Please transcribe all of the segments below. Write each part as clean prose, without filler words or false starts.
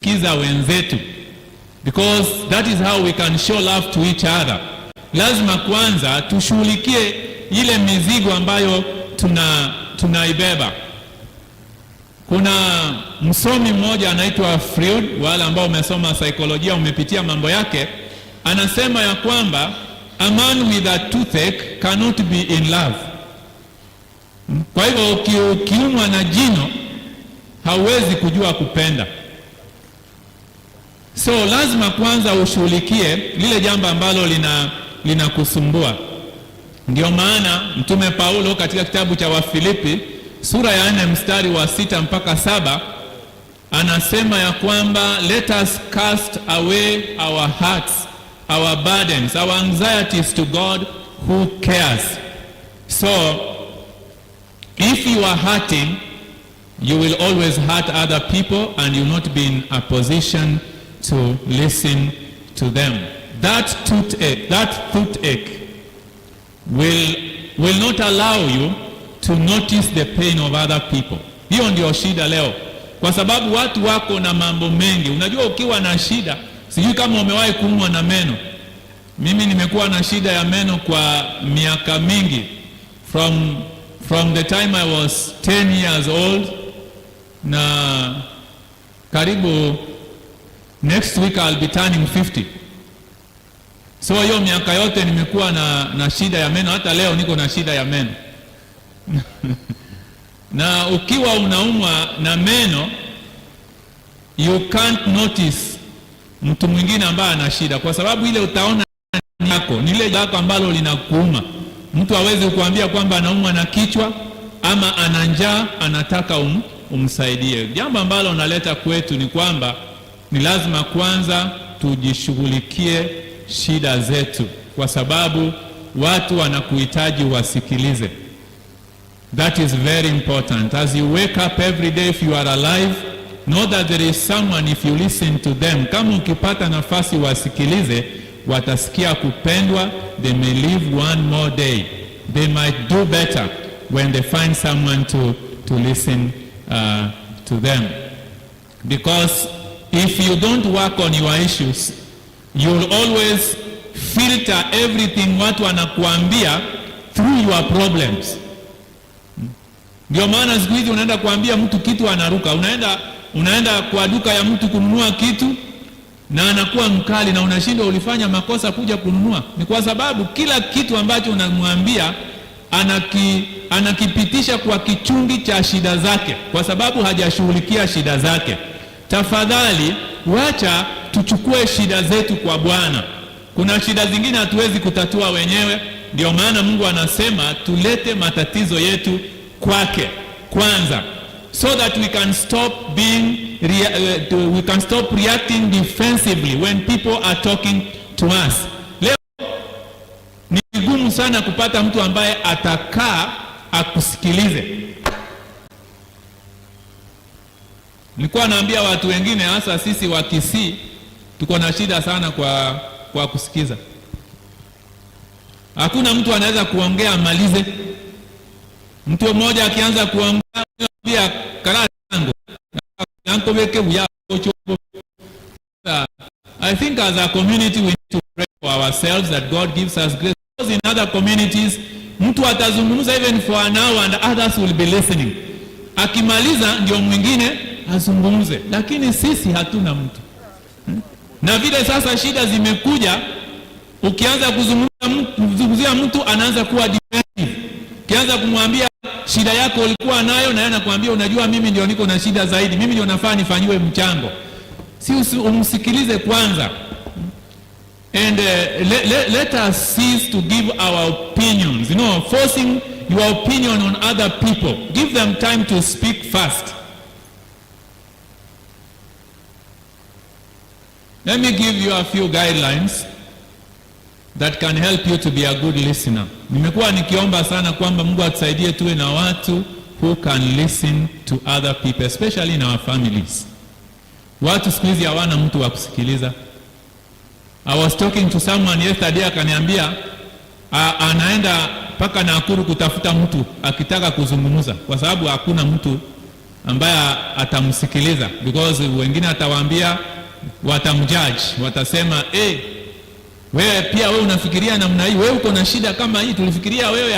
Kiza wenzetu because that is how we can show love to each other. Lazima kwanza tushughulikie ile mizigo ambayo tuna tunaibeba. Kuna msomi mmoja anaitwa Freud, wale ambao umesoma saikolojia umepitia mambo yake, anasema ya kwamba a man with a toothache cannot be in love. Kwa hivyo ukiumwa na jino hauwezi kujua kupenda. So lazima kwanza ushughulikie lile jambo ambalo lina linakusumbua. Ndio maana Mtume Paulo katika kitabu cha Wafilipi sura ya nne mstari wa sita mpaka saba anasema ya kwamba let us cast away our hearts our burdens our anxieties to God who cares. So if you are hurting you will always hurt other people and you will not be in a position to listen to them. That toothache, that toothache will, will not allow you to notice the pain of other people. Hiyo ndio shida leo, kwa sababu watu wako na mambo mengi. Unajua, ukiwa na shida, sijui kama umewahi kuumwa na meno. Mimi nimekuwa na shida ya meno kwa miaka mingi, from, from the time I was 10 years old na karibu next week I'll be turning 50. So hiyo miaka yote nimekuwa na, na shida ya meno, hata leo niko na shida ya meno na ukiwa unaumwa na meno you can't notice mtu mwingine ambaye ana shida, kwa sababu ile utaona yako ni ile lako ambalo linakuuma. Mtu hawezi kukuambia kwamba anaumwa na kichwa ama ana njaa, anataka um, umsaidie. Jambo ambalo naleta kwetu ni kwamba ni lazima kwanza tujishughulikie shida zetu, kwa sababu watu wanakuhitaji wasikilize. That is very important. As you wake up every day, if you are alive, know that there is someone, if you listen to them. Kama ukipata nafasi wasikilize, watasikia kupendwa. They may live one more day. They might do better when they find someone to, to listen uh, to them. Because if you don't work on your issues, you'll always filter everything watu wanakuambia through your problems. Ndio maana siku hizi unaenda kuambia mtu kitu anaruka. Unaenda, unaenda kwa duka ya mtu kununua kitu na anakuwa mkali na unashindwa ulifanya makosa kuja kununua. Ni kwa sababu kila kitu ambacho unamwambia anaki, anakipitisha kwa kichungi cha shida zake, kwa sababu hajashughulikia shida zake. Tafadhali wacha tuchukue shida zetu kwa Bwana. Kuna shida zingine hatuwezi kutatua wenyewe, ndio maana Mungu anasema tulete matatizo yetu kwake kwanza, so that we can stop being rea- uh, we can stop reacting defensively when people are talking to us. Leo ni vigumu sana kupata mtu ambaye atakaa akusikilize. Nilikuwa naambia watu wengine, hasa sisi wa Kisii tuko na shida sana kwa, kwa kusikiza. Hakuna mtu anaweza kuongea amalize. Mtu mmoja akianza kuongea karango I think as a community we need to pray for ourselves that God gives us grace. Because in other communities mtu atazungumza even for an hour and others will be listening. Akimaliza ndio mwingine azungumze, lakini sisi hatuna mtu. Na vile sasa shida zimekuja, ukianza kuzungumzia mtu anaanza kuwa defensive. Ukianza kumwambia shida yako ulikuwa nayo, na yeye anakuambia unajua, mimi ndio niko na shida zaidi, mimi ndio nafaa nifanyiwe mchango. Si umsikilize kwanza. And uh, let, let, let us cease to give our opinions. You know, forcing your opinion on other people. Give them time to speak first. Let me give you a few guidelines that can help you to be a good listener. Nimekuwa nikiomba sana kwamba Mungu atusaidie tuwe na watu who can listen to other people, especially in our families. Watu siku hizi hawana mtu wa kusikiliza. I was talking to someone yesterday akaniambia anaenda mpaka Nakuru kutafuta mtu akitaka kuzungumza kwa sababu hakuna mtu. ambaye atamsikiliza because wengine atawaambia, watamjudge, watasema eh, wewe pia wewe unafikiria namna hii, wewe uko na shida kama hii, tulifikiria wewe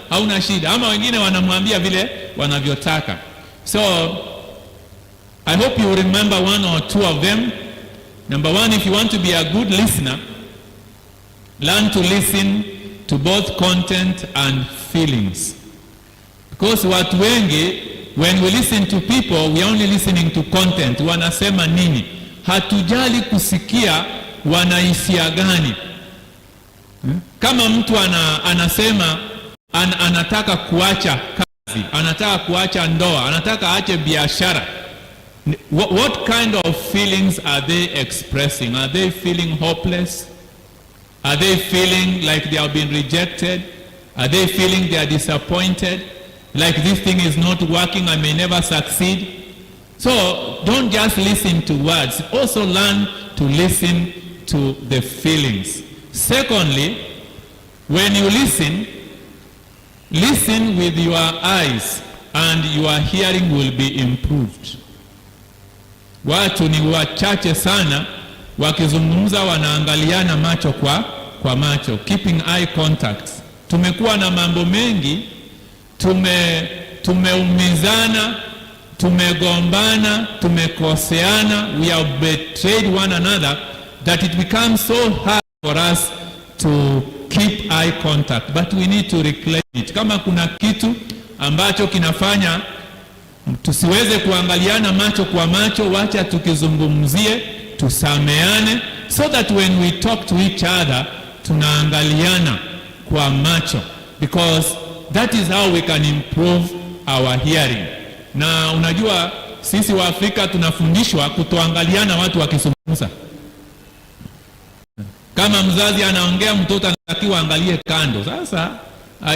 hauna shida. Ama wengine wanamwambia vile wanavyotaka. So I hope you remember one or two of them. Number one, if you want to be a good listener, learn to listen to both content and feelings. Because watu wengi when we listen to people we are only listening to content, wanasema nini, hatujali kusikia wana hisia gani. Kama mtu anasema anataka kuacha kazi, anataka kuacha ndoa, anataka aache biashara, what kind of feelings are they expressing? Are they feeling hopeless? Are they feeling like they have been rejected? Are they feeling they are disappointed? Like this thing is not working, I may never succeed? So don't just listen to words, also learn to listen to the feelings. Secondly, when you listen, listen with your eyes and your hearing will be improved. Watu ni wachache sana wakizungumza wanaangaliana macho kwa macho, keeping eye contact. Tumekuwa na mambo mengi, tumeumizana, tumegombana, tumekoseana, we have betrayed one another that it becomes so hard for us to keep eye contact, but we need to reclaim it. Kama kuna kitu ambacho kinafanya tusiweze kuangaliana macho kwa macho, wacha tukizungumzie, tusameane, so that when we talk to each other tunaangaliana kwa macho, because that is how we can improve our hearing. Na unajua sisi wa Afrika tunafundishwa kutoangaliana watu wakizungumza. Kama mzazi anaongea, mtoto anatakiwa angalie kando. Sasa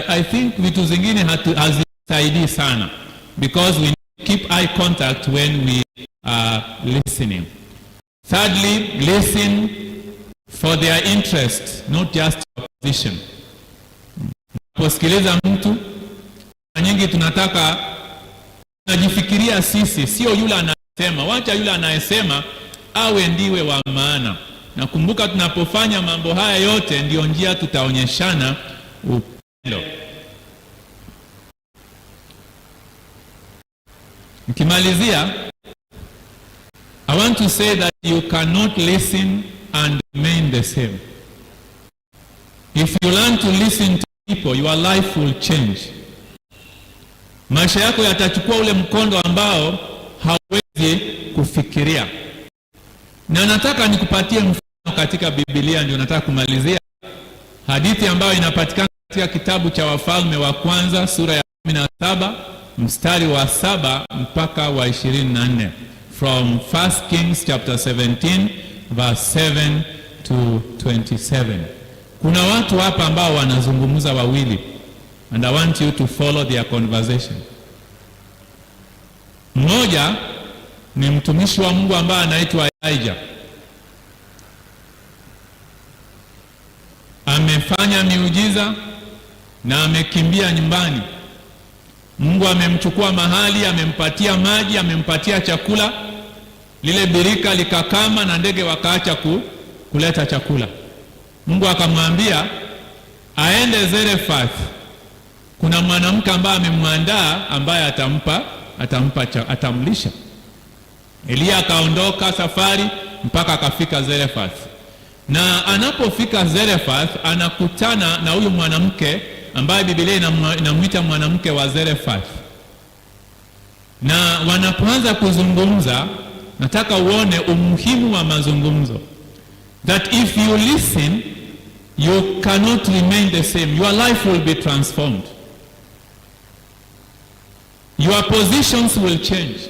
I think vitu zingine hazisaidii sana because we keep eye contact when we are listening. Thirdly, listen for their interest, not just your position. Unaposikiliza mtu, mara nyingi tunataka tunajifikiria sisi, sio yule anayesema. Wacha yule anayesema awe ndiwe wa maana. Na kumbuka, tunapofanya mambo haya yote, ndiyo njia tutaonyeshana upendo. Nikimalizia, I want to say that you cannot listen and remain the same. If you learn to listen to people, your life will change. Maisha yako yatachukua ule mkondo ambao hauwezi kufikiria. Na nataka nikupatie mfano katika Biblia, ndio nataka kumalizia hadithi ambayo inapatikana katika kitabu cha Wafalme wa Kwanza sura ya 17 mstari wa 7 mpaka wa 24. From 1 Kings chapter 17 verse 7 to 27. Kuna watu hapa ambao wanazungumza wawili, and I want you to follow their conversation. Mmoja ni mtumishi wa Mungu ambaye anaitwa Elijah. Amefanya miujiza na amekimbia nyumbani. Mungu amemchukua mahali, amempatia maji, amempatia chakula. Lile birika likakama na ndege wakaacha kuleta chakula. Mungu akamwambia aende Zarephath. Kuna mwanamke ambaye amemwandaa ambaye atamlisha. Eliya akaondoka safari mpaka akafika Zarephath. Na anapofika Zarephath anakutana na huyu mwanamke ambaye Biblia inamuita mwanamke wa Zarephath. Na wanapoanza kuzungumza, nataka uone umuhimu wa mazungumzo. That if you listen, you cannot remain the same. Your life will be transformed. Your positions will change.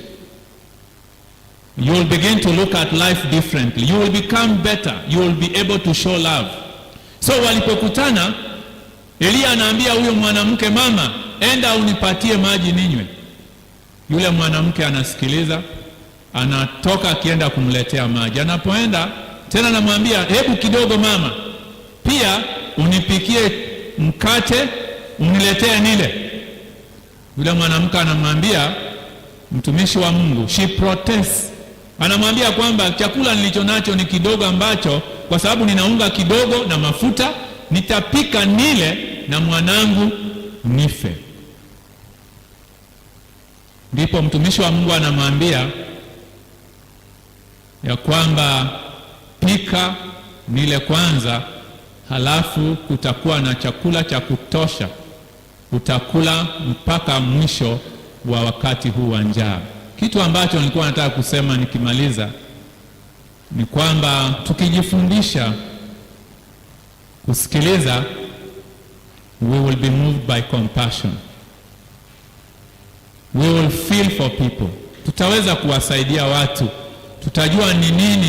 You will begin to look at life differently. You will become better. You will be able to show love. So walipokutana, Eliya anaambia huyo mwanamke, mama, enda unipatie maji ninywe. Yule mwanamke anasikiliza, anatoka akienda kumletea maji. Anapoenda tena anamwambia, hebu kidogo mama, pia unipikie mkate uniletee nile. Yule mwanamke anamwambia, Mtumishi wa Mungu, she protests, anamwambia kwamba chakula nilicho nacho ni kidogo, ambacho kwa sababu nina unga kidogo na mafuta, nitapika nile na mwanangu nife. Ndipo mtumishi wa Mungu anamwambia ya kwamba pika nile kwanza, halafu kutakuwa na chakula cha kutosha, utakula mpaka mwisho wa wakati huu wa njaa. Kitu ambacho nilikuwa nataka kusema nikimaliza ni kwamba tukijifundisha kusikiliza, we will be moved by compassion, we will feel for people, tutaweza kuwasaidia watu, tutajua ni nini.